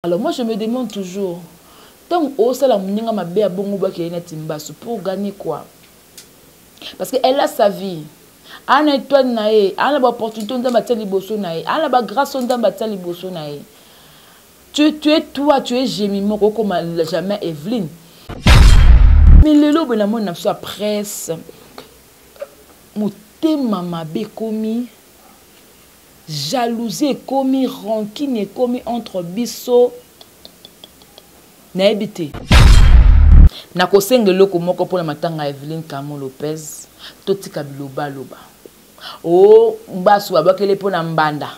Alors moi je me demande toujours, ntango osala moninga mabe ya bongo obwaki ye neti mbasu pour gagner quoi? Parce que elle a sa vie, aa na étoile na ye, aa na baopportunité oyo Nzambe atia liboso na ye, aa na bagrâce oyo Nzambe atia liboso na ye. Tu es toi, tu es Jemima, moko okoma jamais Evelyne. Mais lelo boye namoni na biso ya presse, motema mabe ekomi, jalousie ekomi, rancune ekomi entre biso, nayebi te. Nakosenga eloko moko mpona matanga ya Evelyne Kamo Lopez, totika bilobaloba. O mbasu babwakeli mpona mbanda,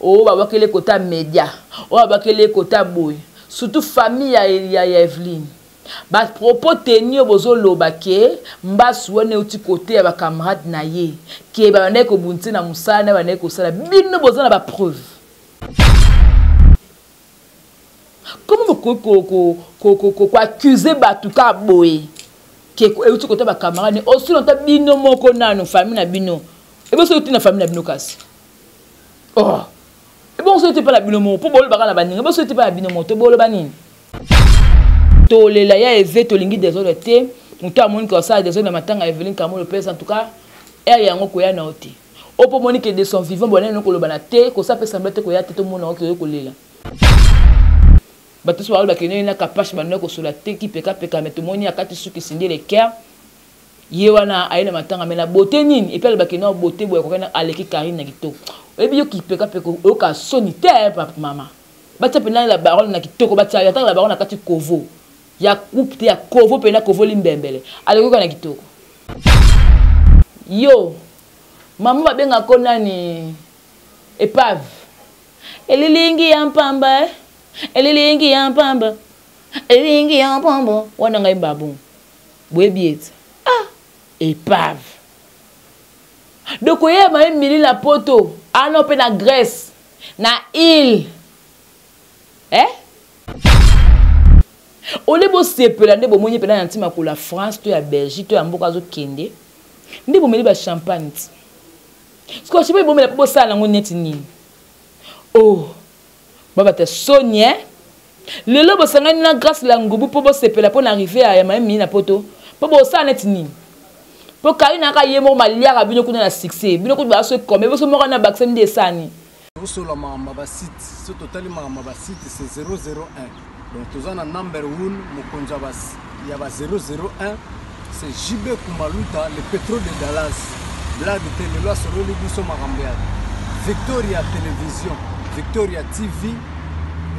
o babwakeli kota media, o babwakeli kota boye, surtout famille ya Evelyne. Ba propos tenu oyo bozoloba ke mbasu wana euti kote ya ba camarade na ye, ke babandaki kobundisa na mosala na bandaki kosala, bino boza na ba preuve. Comment bokoki koaccuse bato kaka boye ke euti kote ba camarade ne aussi longtemps bino moko nano famille na bino eboso euti na famille na bino kasi? Oh, ebongo soki te mpa na bino moko mpo bolobaka na baninga, eboso te mpa na bino moko to boloba nini? Tolela ya eve, tolingi désordre te. Moto amoni kosala désordre na matanga ya Evelyne Kamo Lopez, en tout cas aire yango koya na yo te. Oyo mpo omoni ke de son vivant bonene koloba na te, kosala mpe semblant te, koya te, tomona oke oyo kolela. Bato nyonso baloba kende na kapache banda kosola te kipekapeka, me tomoni akati suki Cindy Le Cœur ye wana aye na matanga, me na beauté nini? Epuis alobaki na beauté boye akoki aleki Karine na kitoko. Oyebi yo kipekapeka oyoka soni te mama. Batia mpena la baronne na kitoko, batia ataka la baronne na kati kovo ya coupe te ya kovo mpena kovo limbembele aleki na kitoko. Yo mama babengako nani? Epave elilingi ya mpamba, elilingi ya mpamba, elilingi ya mpamba wana ngai babu boyebi ete ah epave donc oyeba ye mili na poto ano mpe na Grèce na île eh? Ole bosepela nde bomoni mpena na ntima kola France to ya Belgique to ya mboka azokende nde bomeli ba champagne ti sikoyo champagne bomela mpo bosala yango neti nini? Oh babata soni eh? Lelo bosangani na Grâce la ngubu mpo bosepela mpo na arrivé ya mayemi na poto mpo bosala neti nini? Mpo Karine aka ye moko maliaka bino kuna na succès bino kutu baso ekome boso moko na bakisa nde esani. Tosola makambo ya basite, so totali makambo ya basite, c'est 001. Donc toza na number 1, mokonzi ya ba 001, c'est JB Kumaluta, le pétrole de Dallas. Blague te, lelo asololi biso makambo ya Victoria Télévision, Victoria TV,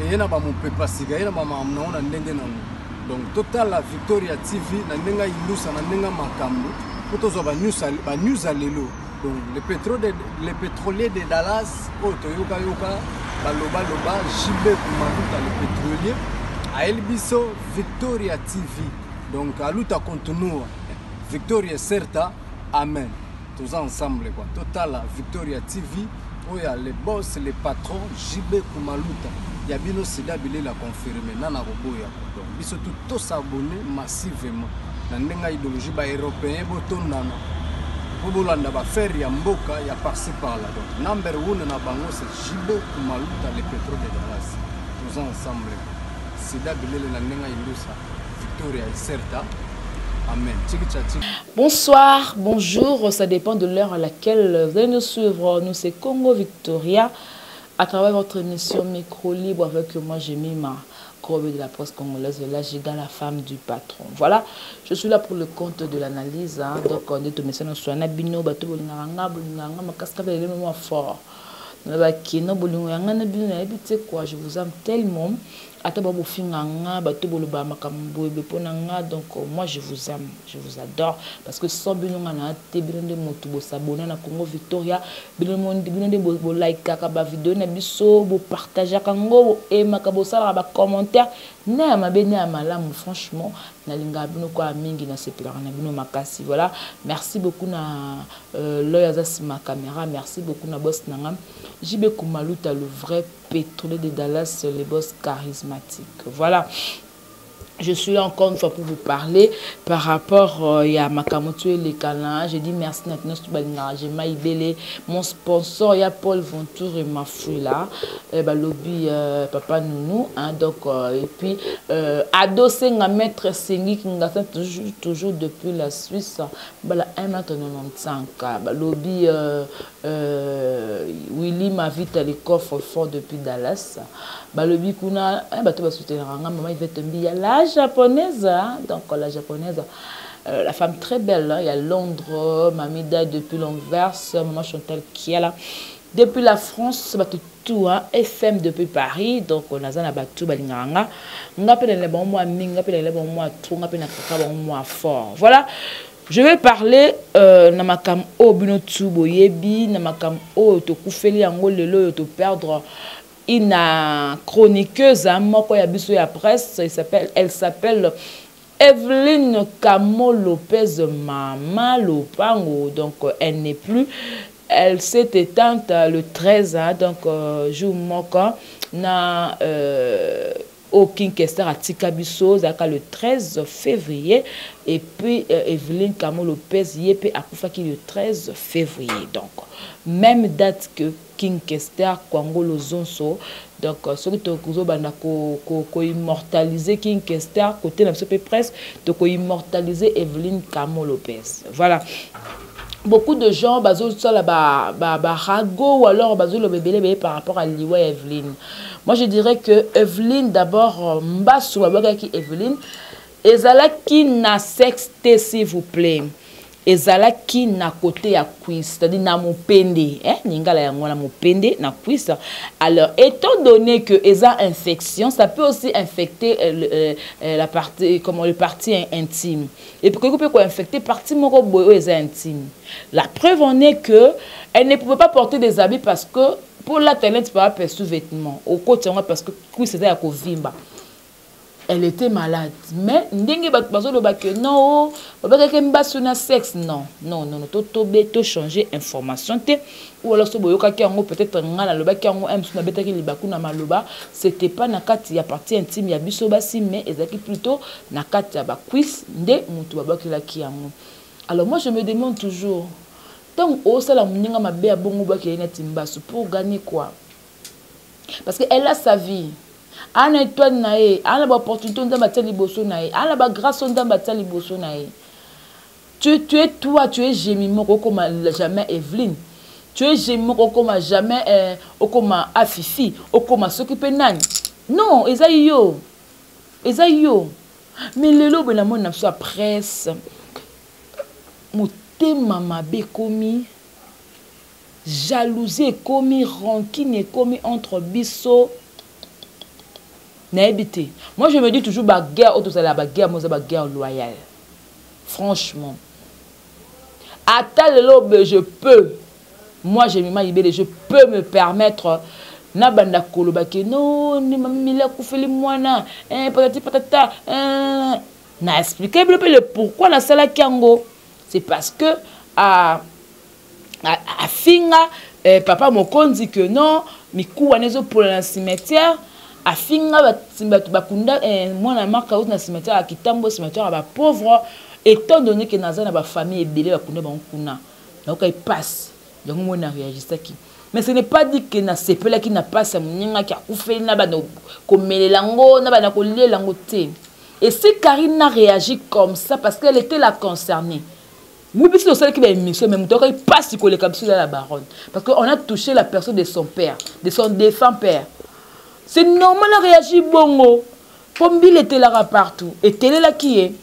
eye na bamopepa sika, ye na bamakambo nango na ndenge nango. Donc totala Victoria TV na ndenge indusa, na ndenge makambo, po tozwa ba news ya lelo. Donc le pétrolier de Dallas, oyo toyoka yoka baloba loba, JB Kumaluta le pétrolier ayeli biso Victoria TV. Donc aluta continua Victoria certa, amen. Toza ensemble quoi. Totala Victoria TV oyo ya le boss, le patron JB Kumaluta ya bino sida bilela confirmé nana koboya. Donc biso tout to s'abonner massivement na ndenge idéologie ba européen botondana po bolanda ba faire ya mboka ya par-ci par-là. Donc number 1 na bango c'est JB Kumaluta le pétrole de Dallas. Toza ensemble. Sida bilele na ndenge indusa Victoria Iserta. Amen. Tchiki tcha tchiki. Bonsoir, bonjour, ça dépend de l'heure à laquelle vous allez nous suivre. Nous c'est Congo Victoria à travers votre émission Micro Libre avec moi Jemima Kobe de la presse congolaise, la giga, la femme du patron. Voilà, je suis là pour le compte de l'analyse. Hein. Donc, on est au message na bino, bato bolingaka nga, bolingaka nga, makasi kaka lelo mwa fort. Na ba kino bolingo ya nga na bino nayebi te quoi, je vous aime tellement. Ata ba bofinga nga, bato boloba makambo boye mpo na nga. Donc moi je vous aime, je vous adore parce que sans bino nga na te, bino nde motu bosabona na Congo Victoria, bino nde bolikaka ba vidéo na biso, bopartageaka ngo, boaimaka, bosalaka ba commentaire na ya mabe na ya malamu. Franchement nalingaka bino kwa mingi, nasepelaka na bino makasi. Voilà, merci beaucoup na l'oeil aza nsima caméra, merci beaucoup na boss na nga JB Kumaluta le vrai pétrolier de Dallas, le boss charismatique. Voilà. Je suis là encore une fois pour vous parler par rapport euh, à Makamoto Lekana. Je dis merci maintenant j'ai Maïbele, mon sponsor, il y a Paul Ventour et Mafoula, et bah, lobby euh, Papa Nounou. Hein, donc, euh, et puis, euh, Ado Senga, Maître Sengi, qui nous toujours, toujours depuis la Suisse, bah, la 1m95. Bah, lobby euh, euh, Willy Mavita, les coffres fort depuis Dallas. Balobi kuna eh, bato basoutenaka nga mama Yvette Mbiya la japonaise hein? Donc la japonaise euh, la femme très belle hein? Il y a Londres, Mamida depuis l'Anvers, maman Chantal Kiala depuis la France, bato tout hein? FM depuis Paris. Donc naza na bato balingaka nga, nga mpe nalela bango mwa mingi, nga mpe nalela bango mwa trop, nga mpe nakaka bango mwa fort. Voilà, je vais parler euh, na makambo oyo bino tu boyebi, na makambo oyo tokufeli yango lelo oyo toperdre une chroniqueuse hein, moko ya biso ya presse, il s'appelle, elle s'appelle Evelyne Kamo Lopez Mama Lopango. Donc elle n'est plus, elle s'est éteinte le 13 hein, donc euh, jour moko na euh, oyo King Kester atika biso, ezalaka le 13 février. Et puis euh, Evelyne Kamo Lopez ye mpe akufaki le 13 février, donc même date que King Kester Kwango Lozonso. Donc soki tokozobanda koimmortaliser King Kester côté na biso mpe presse, tokoimmortaliser Evelyne Kamo Lopez. Voilà, beaucoup de gens bazosala barago ou alors bazoloba ebele ebele par rapport à liwa ya Evelyne. Moi, je dirais que Evelyne, d'abord, mbasu babwakaki Evelyne ezalaki na sexe te, s'il vous plaît, ezalaki na côté ya cuisse, c'est-à-dire na mopende eh? Lingala yango na mopende, na cuisse. Alors, étant donné que eza infection, ça peut aussi infecter euh, euh, euh, la partie, comment, le partie intime, et puis koki mpe koinfecter partie moko boye oyo eza intime. La preuve en est que elle ne pouvait pas porter des habits, parce que pour la neti pa sous-vêtement okoti yango, parce que cuisse eza ya kovimba. Elle était malade, mais ndenge bato bazoloba ke non, babakaki mbasu na sexe, non, non, non, totobe tochanger information te. Ou alors so boyokaki yango, peut-être ngai nalobaki yango mosusu, nabetaki libaku na maloba. C'était pas na kati ya partie intime ya biso basi, mais ezalaki plutôt na kati ya bacuisse nde motu babwakelaki yango. Alors moi, je me demande toujours, ntango osala moninga mabe ya bongo, obwakeli neti mbasu, pour gagner quoi? Parce que elle a sa vie, ana étoile na ye, ana baopportunité Nzambe atia liboso na ye, ana bagrâce Nzambe atia liboso na ye. Tu es toi, tu es Jémi moko, okoma jamais Evelyne. Tu es Jémi moko, okoma jamais euh, okoma Afifi, okoma soki mpe nani. Non, eza yo, eza yo. Mais lelo boye namoni na biso ya presse, motema mabe ekomi, jalousie ekomi, rancune ekomi entre biso. Nayebi te. Moi, je me dis toujours, baguerre oyo tozala, baguerre mo eza baguerre loyale. Franchement, ata lelo, je peux, moi Jemima Ibele, je peux me permettre nabanda koloba ke no, Mili akufeli mwana eh, patati patata eh. Na expliquer bino mpe le pourquoi nasalaki yango. C'est parce que afinga eh, papa mokonzi que non, mikuwa wana ezopola na cimetière. Afinga bato bakunda eh, mwana Marka na cimetière ya Kitambo, cimetière ya bapauvre. Étant donné ke naza na bafamille ebele bakunda bango kuna, nayoka epasi yango moi na réagisaki. Mais ce n'est pas dit que nasepelaki na pasi ya moningaki akufeli, na bana komelela yango, na bana koliela yango te. Et si Karine a réagi comme ça, parce qu'elle était la concernée. Oui, biso tosalaki baémission, mais moto akoki pasi koleka biso la baronne, parce qu'on a touché la personne de son père, de son défunt père. C'est normal a réagi bongo, mpo mbila etelaka partout, etelelaki ye,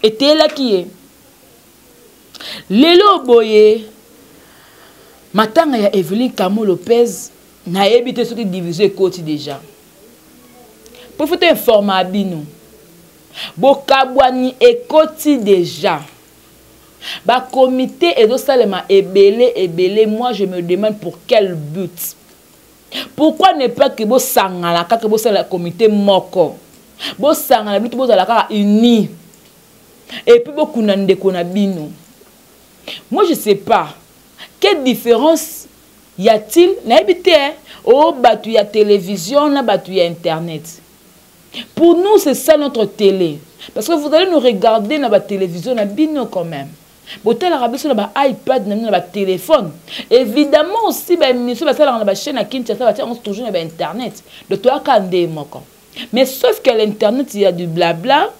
etelelaki ye. Lelo boye, matanga ya Evelyn Kamo Lopez, nayebi te soki division ekoti déjà, mpo faut informa bino, bokabwani ekoti déjà, bakomité ezosalema ebele ebele. Moi, je me demande pour quel but. Pourquoi ne pas ke bosangana kaka, bosala komité moko, bosangana bino, bozala kaka uni et puis bokunda ndeko na bino? Moi, je sais pas quelle différence y a-t-il, nayebi te, o bato ya télévision na bato ya internet. Pour nous, c'est ça notre télé. Parce que vous allez nous regarder dans la télévision, na bino quand même. Botalaka biso na ba iPad na bino, na ba téléphone. Évidemment aussi ba émission basalaka na ba chaîne ya Kinshasa, batia yango toujours na ba internet. Donc toyaka nde moko. Mais sauf qu'à l'internet, il y a du blabla.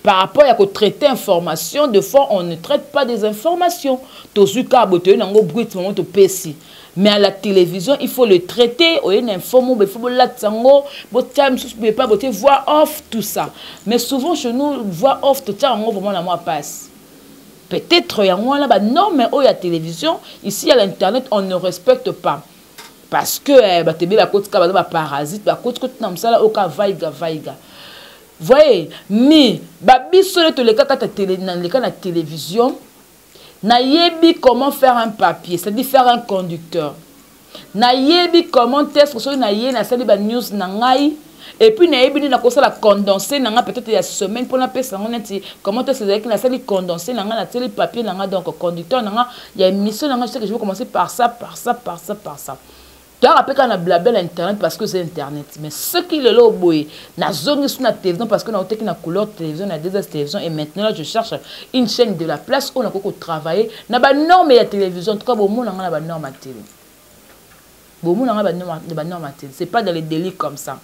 Par rapport à traiter information, des fois on ne traite pas des informations. Tozwi kaka boye, toye nango brut, moment topesi. Mais à la télévision, il faut le traiter. Oye na info mo, il faut bolatisa yango, botia mosusu boye pa botie voix off, tout ça. Mais souvent chez nous, voix off totia yango vraiment na mwa passe. Peut-être yango wana ba norme oyo ya télévision, ici à l'internet on ne respecte pas. Parce que bato ebele bakotika baza ba parasite, bakotikoti na mosala oyo ka vaiga vaiga. Voyez, mi babiso nde toleka kata télé, na leka na télévision, nayebi comment faire un papier, c'est-à-dire faire un conducteur. Nayebi comment est-ce que soki naye nasali ba news na ngai, et puis nayebi nde nakosala condensé na ngai peut-être ya semaine mpona apesa yango neti comment est-ce que ezalaki, nasali condensé na ngai, natieli papier na ngai, donc conducteur na ngai ya émission na ngai. Je sais que je vais commencer par ça, par ça, par ça, par ça. Toyaka mpe kaka na blabla na internet parce que c'est internet. Mais soki lelo boye nazongi su na télévision, parce que naoteki na couleur télévision, na 2S télévision, et maintenant là je cherche une chaîne de la place oyo nakoki kotravailler na banorme ya télévision. En tout cas bomona nga na banorme ya télé, bomona nga banorme ya télé. C'est pas dans les délits comme ça.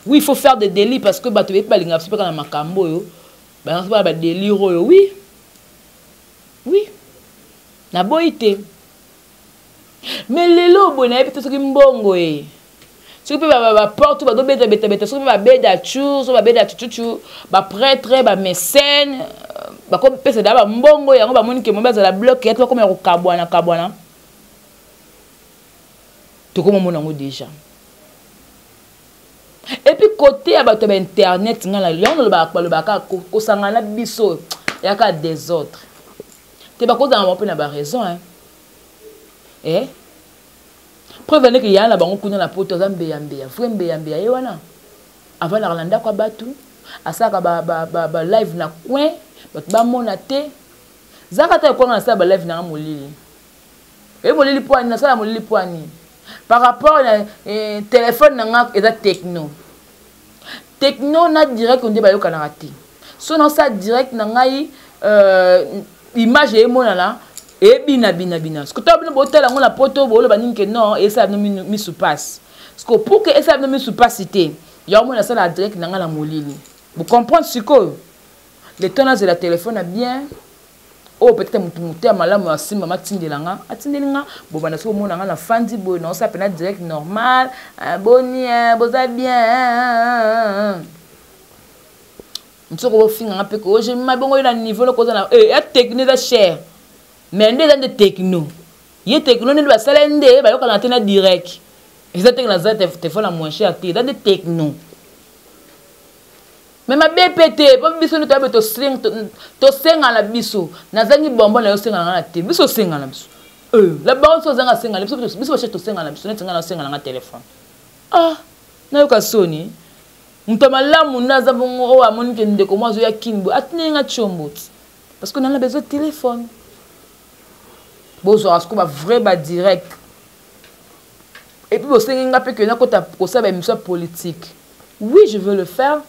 Oui, il faut faire des délits parce que bato beyebi balingaka biso mpe kaka na makambo oyo balingaka biso ba délire oyo. Oui, oui, naboyi te. Mais lelo boye nayebi te soki mbongo e, soki mpe baporte bazobetabeta, soki mpe babeda chu, soki babeda chuchuchu, baprêtre, bamécène bakopesa da bambongo yango, bamoni ke mo bazala bloc ya to bakoma ya kokabwana kabwana, tokomomona yango déjà. Et puis côté ya bato ya bainternet, nga yango nalobaka, balobaka kosangana na biso yaka désordre te, bakozanga bango mpe na baraison, hein. Eh, preuve ndeke ya na bango kuna na Poto aza mbeya mbeya, vrai mbeya mbeya. Ye wana avandaka na ndako ya bato, asalaka ba live na coin, bato bamona te. Zaka ta ekwanga, nasala ba live nanga molili. Oye molili po ani nasala molili po ani par rapport na téléphone na nga eza Tecno. Tecno na direct nde bayokanaka te. So nasala direct na ngai, image emonana ebinabinabina. Soki to bino botala yango na Poto, boloba nini ke non, esala bino misu pasi. Parce que pour que esala bino misu pasi te, yango mona nasala direct na ngai na molili. Bocomprendre sikoyo le temps nazela telefone na bien oyo peut-être motu motu ya malamu ya nsima matindela nga, atindeli nga. Bobanda soki omona nga nafandi boye, naosala mpena direct normal. Boni, boza bien? Soki bofinga nga mpe ko bongo yo na niveau lokoza na ya Tecno eza cher, mais nde eza nde Tecno ye Tecno nde basala nde bayokana te na direct. Eza teke naza telefone ya moins cher te, eza nde Tecno. Mais mabe mpe te, mpo biso nde toyabe tosenga na biso. Nazangi bombo na yo, osenga na nga na te. Biso osenga na biso la bango so ozanga asenga na biso. Biso bashe tosenga na biso neti nga na osenga na nga telefone. Ah, nayoka soni. Moto ya malamu nde aza bongo oyo amoni ke ndeko mwa azoya kini boye, atineli nga tiombo ti parce que nana besoin téléphone. Bozwaka sikoyo bavrai badirect. Et puis bosengi nga mpe ke nakota kosala baémission politique. Oui, je veux le faire.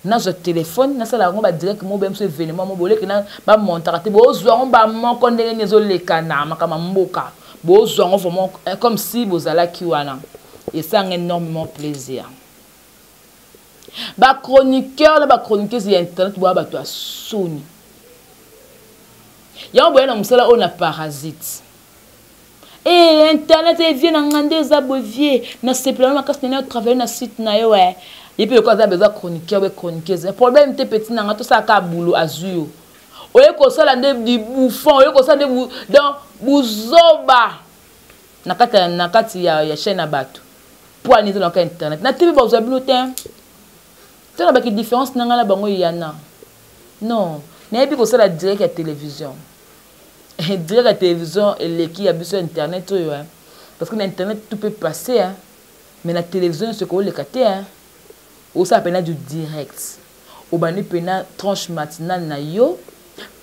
Nazwa téléphone, nasala yango badirect mo boye, moso événement mo boleki bamontaka te, bozwa yango bamoko ndenge nini ezoleka na makambo ya mboka. Bozwa yango vraiment comme si bozalaki wana. Esanga énormément plaisir. Bachroniqueur na bachroniqueuse ya internet, boya bato ya soni. Yango boya na mosala oyo na parasite e internet. Evie na nga nde eza boye, vie nasepela na makasi nene otravaille na site na yo. E ye mpe lokola aza besoin chroniqueur be chroniqueuse, problème te. Petit na nga, tosalaka bulu azwi yo, oye kosala nde du bouffon, oye kosala nde donc buzoba na kati ya chaîne ya bato. Po ani eza na kaka internet na TV, bazwa bino te. Te na baki différence na ngai na bango yana. Non, nayebi kosala direct ya télévision. Direct ya télévision eleki ya biso internet oyo, hein. Parce que na internet tout peut passer, hein. Mais na télévision nyonso ekoleka te, hein. Osala mpena du direct, obandi mpena tranche matinale na yo,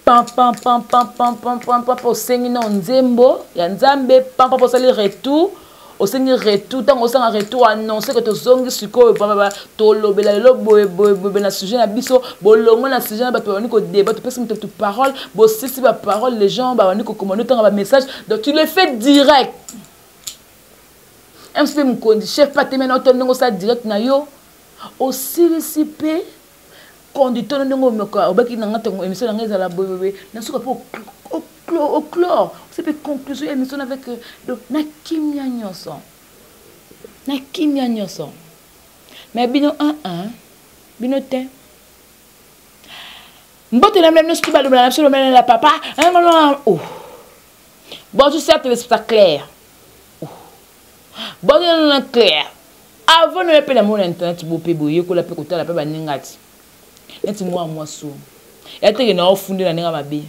pam pam pam pam pam pam pam pam, osengi na nzembo ya Nzambe, pam pam, osali retour. Osengi retour, ntango osanga retour, annonce que tozongi sikoyo, tolobela lelo boye boye boye na sujet na biso, bolongo na sujet na bato babandi kodébat, topesi moto parole, bosisi baparole, les gens babandi kokomanda, otanga bamessage. Donc tu le fais direct. Mcp mokonzi, chef pateme na oto ndenge osala direct na yo, osilisi mpe conducteur ndenge obaki na nga ntango émission na nga ezala boyeboye, na suka mpe oclore, osi mpe conclusion ya émission avec donc na kimia nyonso, na kimia nyonso. Mais bino 1 1 bino te. Mbote na bino soki balobela na biso, lobela na papa. Oh, bonjour chers téléspectateurs clair. Oh, bonjour na clair. Avant na mpe na mona internet, bo mpe boyekola mpe kotala mpe baninga ti neti mwa mwasi oyo ya teke na ofunde na ndenge mabe.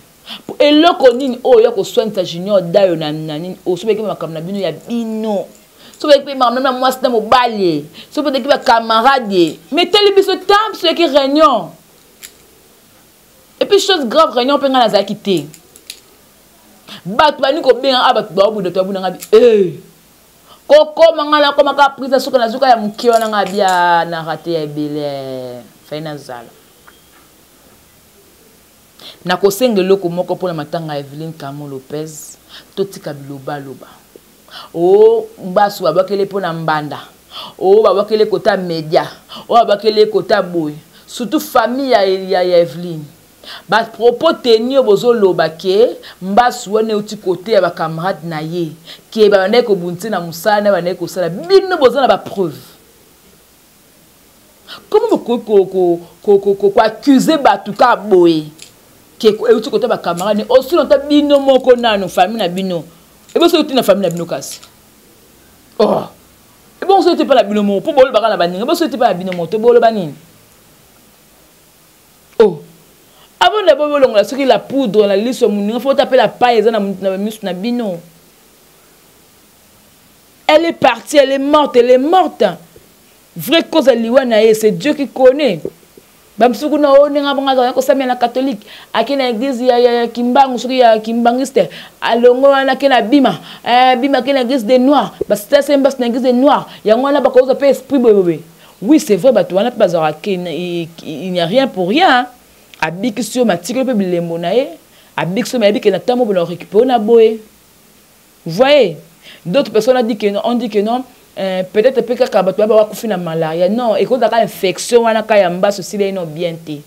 Po eloko nini oyo ya koswanisa Junior Dayo na nini oyo? Soki bayeki makambo na bino ya bino, soki bayeki mpe makambo na mwasi na mobali, soki bayeki bacamarade, mais teli biso ta biso yaki réunion. Et puis chose grave, réunion mpe ngai nazalaki te. Bato bani kobenga a bato baobunda, to babunda, ngai eh kokoma ngai nakomaka prise, soki nazuka ya moke wana, ngai bia na rate ya ebele. Fai nazala nakosenga eloko moko mpona matanga ya Eveline Camo Lopez. Totika bilobaloba. O mbasu babwakeli mpona mbanda, o babwakeli kota média, o babwakeli kota boye, surtout famille ya Eveline, bapropos teni oyo bozoloba ke mbasu wana euti kote ya bacamarade na ye, ke babandaki kobundisa na mosala na bandaki kosala. Bino boza na bapreuve? Comment bokoki koaccuser bato kaka boye ke euti kota bacamarade? Osino ta bino moko nano famille na bino, eboso euti na famille na bino kasi. Oh, ebongo soki te mpa na bino moko, mpo bolobaka na baninga, eboso te mpa na bino moko, to boloba nini? Oh, avant d'abord bolongola soki la poudre na liso ya moninga, fo ota mpe la paille eza na miso na bino. Elle est partie, elle est morte, elle est morte. Vraie cause ya liwa na ye, c'est Dieu qui connaît. Bamosusu kuna oyo ndenge abonga azalaki kosamela na catholique, ake na église ya Kimbangu, soki ya kimbangiste, alongo wana ake na bima, bima ake na église des noirs, basitasa mbasi na église des noirs, yango wana bakozwa mpe esprit boyeboye. Oui, c'est vrai, bato wana mpe bazalaka ke il n'y a rien pour rien. Abikisi yo, matikeli mpe bilembo na ye, abikisi yo, mayebi ke na ntango bona récupéré na boye. Vous voyez, d'autres personnes ont dit que non, on dit que non, peut-être mpe kaka bato baba bakufi na malaria. Non, ekozalaka infection wana ka ya mbaso esila ye no bien te,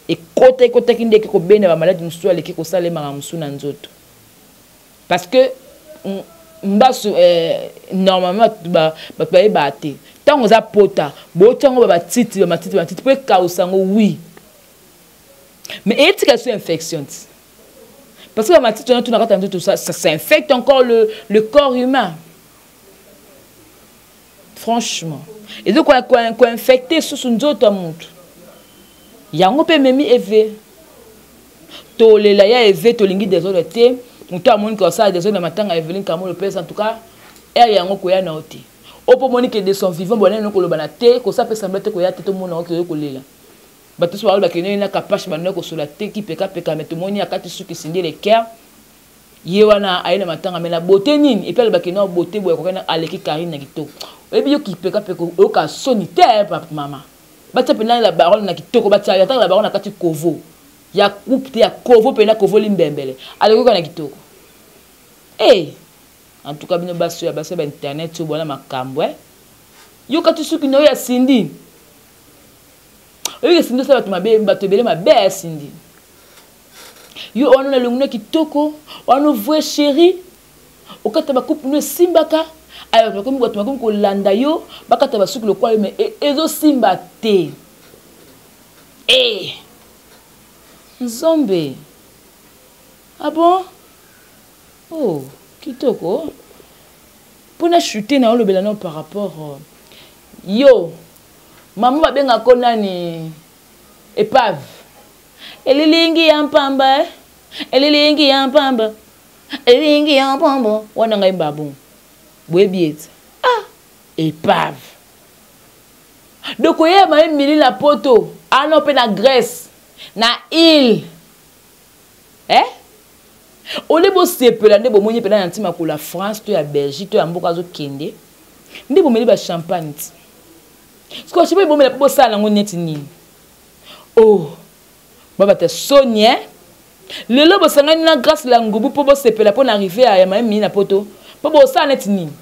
ekota ekotaki ndeke kobenda bamaladi mosusu, aleki kosalemaka mosusu na nzoto, parce que mbasu normalement bato bayebaka te ntango oza pota, botiango bamatiti, bamatiti, bamatiti mpo ekausa yango. Oui, mais eyetika so infection ti, parce que bamatiti wana tuna kati ya nzoto, ça infecte encore le corps humain. Franchement, ezo koinfecte susu nzoto ya motu. Yango mpe ememi eve tolela ya eve. Tolingi désordre te. Moto amoni kosala désordre na matanga ya Eveline Kamo Lopez, en tout cas ere yango koya na yo te. Oyo mpo omoni ke de son vivant bonene koloba na te, kosala mpe semblant te, koya te. Tomona oke oyo kolela bato so baloba kende na kapashe, banda kosola te kipekapeka. Me tomoni akati suki Cindy Le Cœur, ye wana aye na matanga me na beauté nini? Et puis alobaki na beauté boye akoki aleki Karine na kitoko. Oyebi yo kipekapeka, oyoka soni te? Papa, mama, batia mpena la baronne na kitoko, batia ataka la baronne na kati kovo ya coupe te, ya kovo mpena kovo limbembele, alekoka na kitoko. E en tout cas bino basi ya basi ya bainternet oyo bona makambo e yoka ti suki na oyo ya Cindy, oyoki Cindy osala bato mabe, bato ebele mabe ya Cindy. Yo wana na elongi no kitoko wana, vrai chéri, okata bacoupe no esimbaka. Aya, bato bakomi kolanda yo, bakata basuki lokwa yo, mais ezosimba te. E nzombe, ah bon? Oh, kitoko mpona chute na olobela nao par rapport yo mama babengako nani? Epave elilingi ya mpamba, elilingi ya mpamba, elilingi ya mpamba wana ngai mbabongo boyebi ete ah, epave. Donc oyeba ye mili na poto ano mpe na Grèce na ile, eh? Ole bosepela nde bomoni mpena na ntima kola France to ya Belgique to ya mboka azokende. Nde bomeli ba champagne ti. Sikoyo champagne bomela mpo bosala yango neti nini? Oh, babata soni eh? Lelo bosangani na Grâce la Ngubu mpo bosepela mpo na arrivée ya Mama Mimi na poto. Mpo bosala neti nini?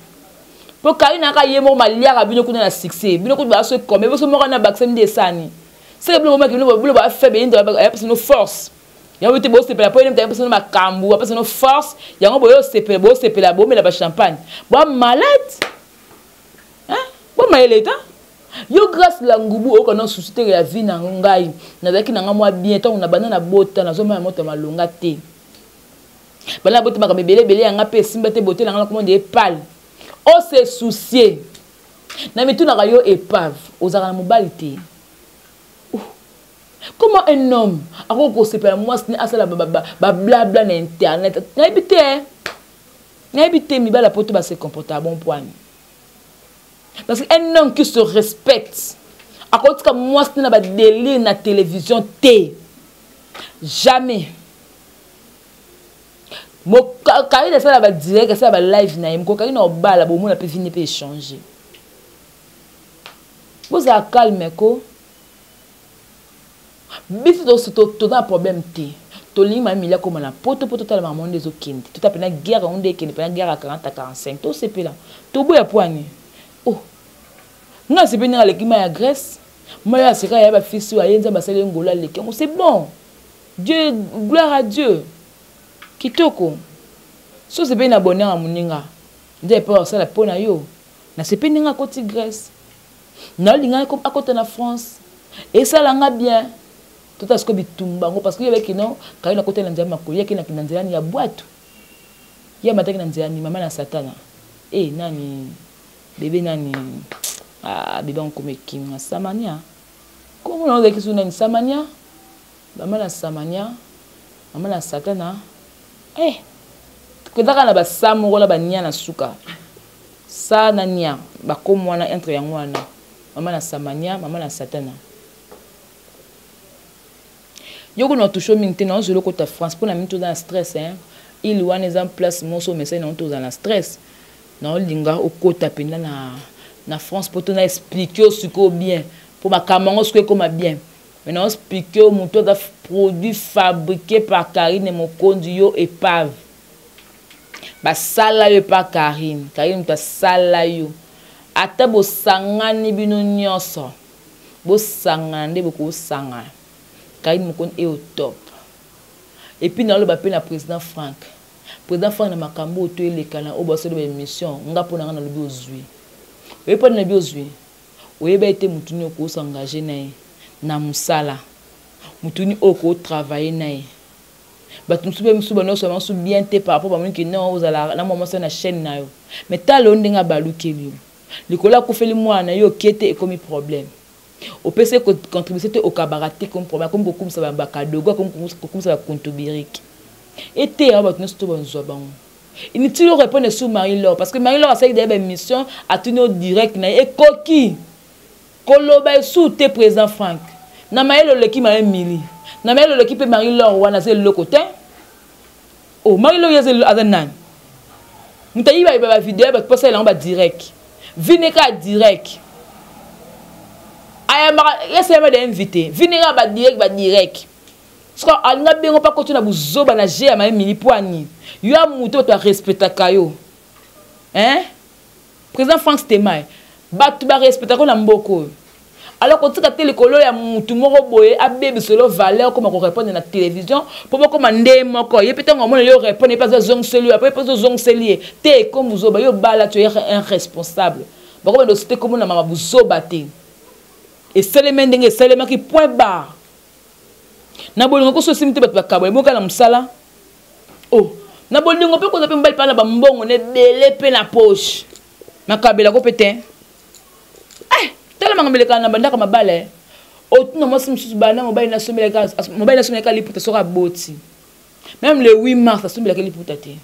Mpo Karine aka ye moko maliaka bino kuna na succès. Bino kutu baso ekome, boso moko na bakisa nde esani. Seke bino bomaki bino bino ba faible yende ayapesa no force. Yango te bosepela mpo ye nde ayapesa no makambo, apesa no force. Yango boyo sepela, bosepela, bomela ba champagne. Ba malade. Hein? Bo mayele ta? Yo Grâce la Ngubu oyoka na souci te ya vie na ngai. Nazalaki na ngai mwa bien ntango na banda na bota nazomona moto ya malonga te. Banda na bota makambo ebele ebele ya ngai mpe esimba te bote na ngai nakoma nde epale. O se soucier. Na mitunaka yo epave ozalaka na mobali te. Comment un homme akoki kosepela mwasi ne asala ba blabla na internet? Nayebi te. Nayebi te mibali ya poto ba se comporter bon point. Parce qu'un homme qui se respecte akotika mwasi na ba délire na télévision te. Jamais. Karine asala ba direct, asala ba live na ye, moko Karine obala bomona pe vini pe échanger. Bozala calme ko. Biso toza na problème te. Tolingi Mama Emilie akoma na poto po totala makambo nde ezokende. Tota pena guerre yango nde ekende pena guerre ya 40 à 45. Tosepela. Toboya po ani. Oh. Nga sepeli ndenge aleki mai ya Grèce. Mai ya seka ya ba fils oyo aye Nzambe asali ye ngolu aleki yango. C'est bon. Dieu, gloire à Dieu. Kitoko. So sepeli na bonheur ya moninga. Nzambe pe asala po na yo. Na sepeli ndenge akoti Grèce. Nalinga akota na France. Esala nga bien. Tota siko bitumba yango parce que yebaki non kayo nakota na nzela makolo yaki na nzela ya bwatu. Ye amataki na nzela ni mama na satana. Eh nani bebe nani ah bebe nkome kinga samania. Comment on ozalaki su nani samania? Mama na samania, mama na satana. Eh kozaka na ba moko na ba nia na suka. Sa na nia bakomo wana entre yango wana. Mama na samania, mama na satana. Yo kuna touche mingi te na ozolo kota France pona mingi toza na stress hein. Il wana eza place moso message na toza na stress. Na olinga okota penda na France po tona expliquer yo sikoyo bien po makambo yango sikoyo ekoma bien. Mais na expliquer yo moto aza produit fabriqué par Karine Mokonzi yo épave. Basala yo epa Karine, Karine moto asala yo. Ata bosangani bino nyonso. Bosangana nde bokosangana. Karine Mokonzi est au top. Et puis naloba pe na président Franck. Président Franck na makambo oyo to eleka na oyo basali ba émission, nga pona nga nalobi ozwi. Oyebi pona nalobi ozwi. Oyeba ete mutu nini oko s'engager na ye na musala. Mutu nini oyo oko travailler na ye. Bato mosusu pe mosusu banyonso bango bien te par rapport bamoni ke non ozala na mwa mwasi na chaîne na yo. Mais tala yo ndenge abalukeli yo. Likolo akufeli mwana na yo okie te ekomi problème. Opesi ye contribution te okabaka te ekomi problème. Akomi kokumisa ba kadogo, akomi kokumisa ba kuntubiriki. Eteya bato nyonso to bazwa bango. Inutile répondre sur Marie-Laure parce que Marie-Laure asali d'ailleurs ba émission atuni yo direct na ye ekoki koloba esu te président Franck. Na mayele oleki Marie Mili. Na mayele oleki pe Marie-Laure wana aza eloko te. Oh Marie-Laure aza nani? Moto ayiba yiba ba vidéo bato mpo asalela yango ba direct. Vine kaka direct. Ayambaka esalema de invité. Vine kaka ba direct ba direct. Siko alinga bengo pa koti na buzoba na jeu ya Marie Mili po ani. Yo ya moto bato ba respectaka yo. Hein? Président Franck Stemay, bato ba respectaka na mboka oyo. Alors kotika te likolo ya mutu moko boye abebiselo valeur koma ko répondre na télévision po bokoma nde moko ye pe tango amona yo répondre ye pe azongiseli yo après pe ozongiseli ye te comme buzoba yo bala tu es un responsable bakoma dosite komona mama buzoba te esalemi ndenge esalemaki point barre. Na bolingo ko sosi mte bato bakabwa eboka na mosala. Oh, na bolingo pe koza pe mobali pa na bambongo na ebele pe na poche. Makabela ko pe te. Eh, tala makambo elekaka na bandako mabala eh. Otuna mwasi mosusu banda mobali nasombelaka mobali nasombelaka liputa soki aboti. Même le 8 mars asombelaka liputa te.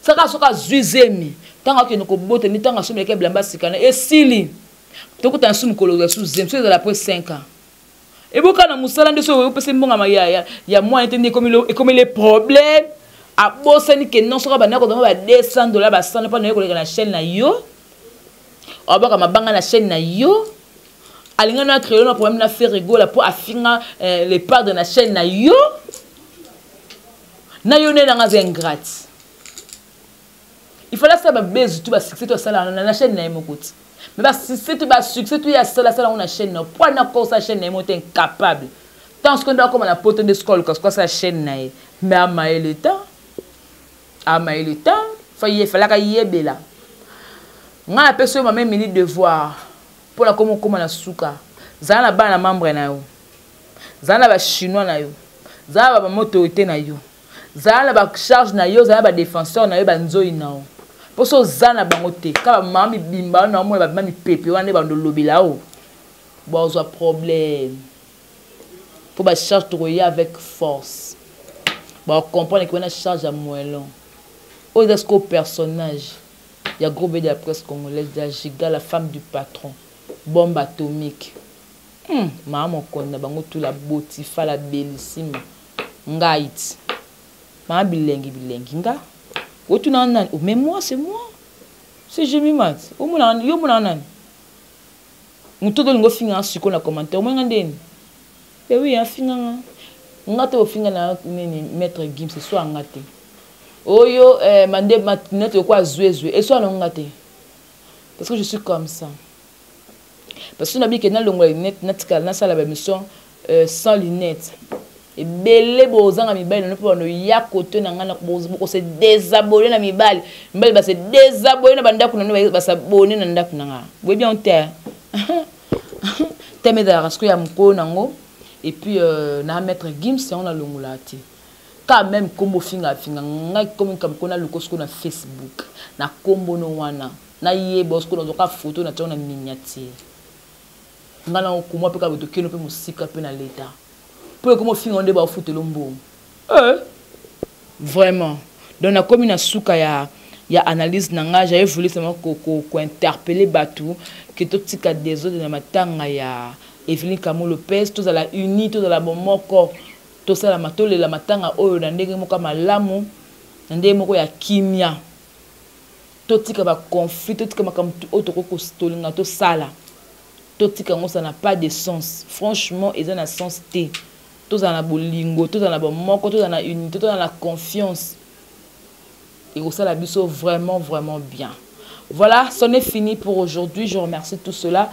Saka soki azwi zemi, ntango akende kobota nde ntango asombelaka bilamba sika na esili. Tokutana su mokolo ozwa su zemi, soki ezala après 5 ans. Eboka na mosala nde soki opesi mbongo ya mwana te nde ekomi le problème. Abosani ke non soki abandaki kozwa ba 200 dollars ba 100 mpo na ye koleka na chaîne na yo. Abwaka mabanga na chaîne na yo. Alinga na créer na problème na Ferre Gola po afinga eh, les padres na chaîne na yo. Na yo ne nanga za ingrate. Il fallait ça ba buzz tout ba succès tout ça na na chaîne na ye moko ti. Mais ba succès tout ba succès tout ya sala sala na chaîne na po na ko sa chaîne na ye moko incapable. Tant ce qu'on doit comme na poto de scol ko sa chaîne na ye. Mais amayele temps. Amayele temps. Fa ye falaka yebela. Nga na peso yo mama Emilie devoir mpo na komo okoma na suka. Zala na bana membre na yo. Zala na ba chinois na yo. Zala na ba mama autorité na yo. Zala na ba charge na yo, zala na ba défenseur na yo, ba nzoyi na yo. Mpo so oza na bango te, kaka ba mama mibimba wana omona ba mama mipepe wana nde bando lobela o. Bozwa problème. Mpo ba charge tokoya avec force. Ba comprendre que wana charge ya moellon. Oyo eza sikoyo personnage ya gros bébé de la presse congolaise, de la giga, la femme du patron, bombe atomique. Mama mokonzi na bango tout la botifa la bellissima ngai ti mama bilengi bilengi nga otuna nani? Oh, mais moi c'est moi, c'est Jemima ti omona yo omona nani? Moto olingo finga siko na commentaire omonga ndeni? Eh oui, afinga nga nga te ofinga na nini maître Gims soit nga te oyo eh, mande neti kwa zwezwe eswa na nga te parce que je suis comme ça. Parce que nabiki na longola lunette natikala nasala ba mission sans lunettes ebele bozanga mibali na mpo bano ya kote na nga boko se désabonner na mibali mibali ba se désabonner na bandako na no ba s'abonner na ndako na nga boyebi yango te thème ezalaka sikoyo ya mokolo nango. Et puis na maître Gims yango na longola te quand même kombo finga finga ngai komi kam kona luko sikoyo na Facebook na kombo no wana na yeba sikoyo nazoka photo na tiango na miniature nga na okoma mpe kaka tokende mpe mosika mpe na leta mpo ekoma ofinga nde bafutela mbongo vraiment. Donc nakomi na suka ya analyse na ngai. J'avais voulu seulement ko interpeller bato ke totika désordre na matanga ya Evelyne Kamo Lopez, tozala uni, tozala bomoko, tosalama tolela matanga oyo na ndenge moko ya malamu, na ndenge moko ya kimia. Totika baconflit, totika makambo oyo tokoki tolinga tosala, totika yango, ça n'a pas de sens. Franchement, eza na sens te. Tozala na bolingo, tozala na bomoko, tozala na unité, tozala na confiance, ekosala biso vraiment vraiment bien. Voilà, c'en est fini pour aujourd'hui. Je remercie tous ceux-là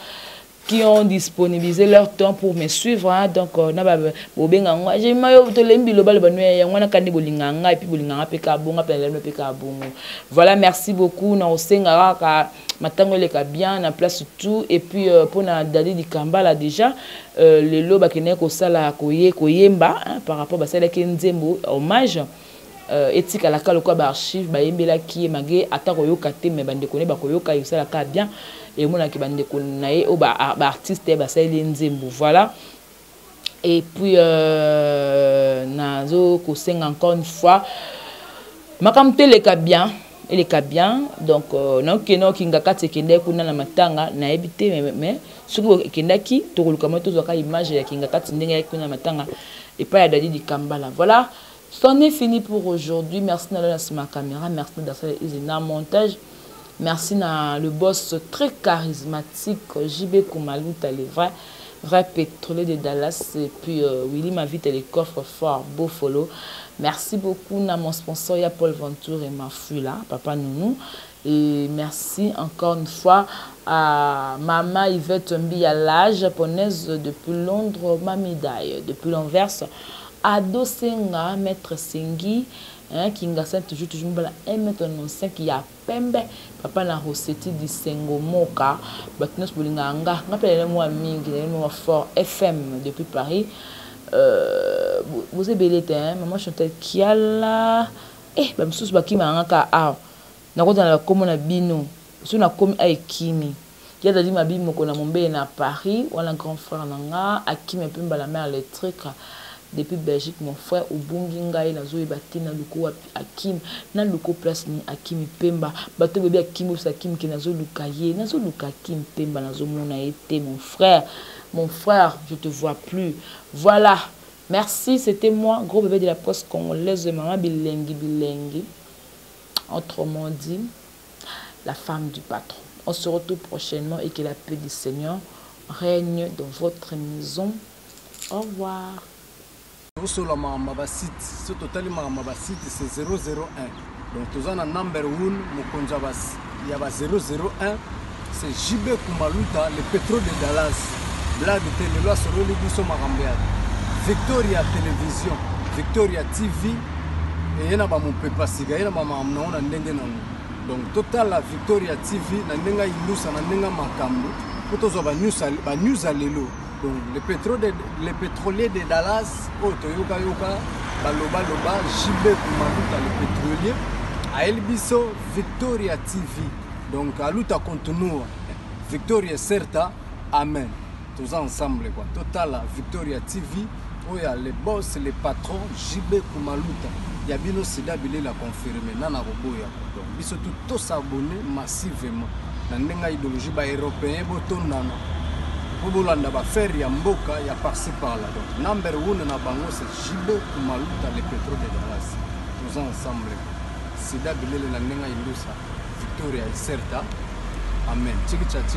qui ont disponibilisé leur temps pour me suivre, hein. Donc na ba bobenga ngo j'ai mayo tolembi loba loba no yango na kandi bolinga nga et puis bolinga nga pe ka bonga pe na pe ka bongo. Voilà, merci beaucoup. Na osenga kaka matango eleka bien na place tout. Et puis pour na Dadi Dikambala déjà lelo bakende kosala koye koyemba, hein, par rapport basalaki nzembo hommage etikalaka lokola baarchive bayembelaki ye mage ata koyoka te, mais bandeko ne bakoyoka esalaka bien, emonaki bandeko na ye oyo baartiste basaleli ye nzembo. Voilà. Et puis nazo kosenga encore une fois makambo te eleka bien, eleka bien. Donc naokende okinga kati ekendaki kuna na matanga nayebi te, mais soki ekendaki tokoluka mo tozwaka image ya kinga kati ndenge yaki kuna na matanga epai ya Dadi Dikambala. Voilà, c'en est fini pour aujourd'hui. Merci na na caméra, merci na na montage, merci na le boss très charismatique JB Koumalouta, le vrai vrai pétrolier de Dallas, et puis Willy Mavite, les coffres forts Buffalo. Merci beaucoup na mon sponsor ya Paul Ventour et ma là papa Nounou. Et merci encore une fois à maman Yvette Mbia, la japonaise depuis Londres, Mamidaï depuis l'Anvers, Ado Senga, Maître Sengi, hein, Kinga Saint, toujours, toujours, 1m95, ya pembe, papa na Rossetti di Sengo Moka, bato nyonso bolinga nga, nga pe na mwa mingi, na mwa fort FM depuis Paris. Boza ebele te, hein, maman Chantal Kiala, ba misusu bakima nga ka awa. Nakozala na kombo na bino. So nakomi a ekimi. Ya dadi mabi moko na Mombele na Paris, wana grand frère na nga, akimi mpe mbala mère électrique depuis Belgique, mon frère obungi ngai nazoyeba te na luko wapi Akim, na luko place ni Akim Pemba, bato bebi Akim osa Akim ke nazoluka ye, nazoluka Akim Pemba nazomona ye te, mon frère, mon frère, je te vois plus. Voilà. Merci, c'était moi, gros bébé de la presse congolaise, maman Bilengi Bilengi. Autrement dit, la femme du patron. On se retrouve prochainement et que la paix du Seigneur règne dans votre maison. Au revoir. Tosola makambo ya basite. So totali makambo ya basite, c'est 001. Donc toza na number 1, mokonzi ya ba 001, c'est JB Kumaluta, le pétrole de Dallas. Blague te, lelo asololi biso makambo ya Victoria Télévision, Victoria TV, eye na bamopepa sika, ye na bamakambo nango na ndenge nango. Donc totala Victoria TV na ndenge ayindusa, na ndenge makambo, mpo tozwa banews ya lelo. Donc le pétrolier de Dallas oyo toyokayoka balobaloba, JB Kumaluta le pétrolier ayeli biso Victoria TV. Donc aluta continua, victoria certa, amen. Toza ensemble quoi. Totala Victoria TV oyo ya le boss, le patron JB Kumaluta ya bino, sida bilela confirme nana koboya. Donc biso tu tos'abonner massivement na ndenge ya idéologie. Baeuropéen botondana mpo bolanda baaffaire ya mboka ya par-ci par-là. Donc number one na bango, c'est JB Kumaluta, le pétrole de Dallas. Toza ensemble, sida bilele na ndenge ya indusa, victoria ecerta, amen. Chikicha.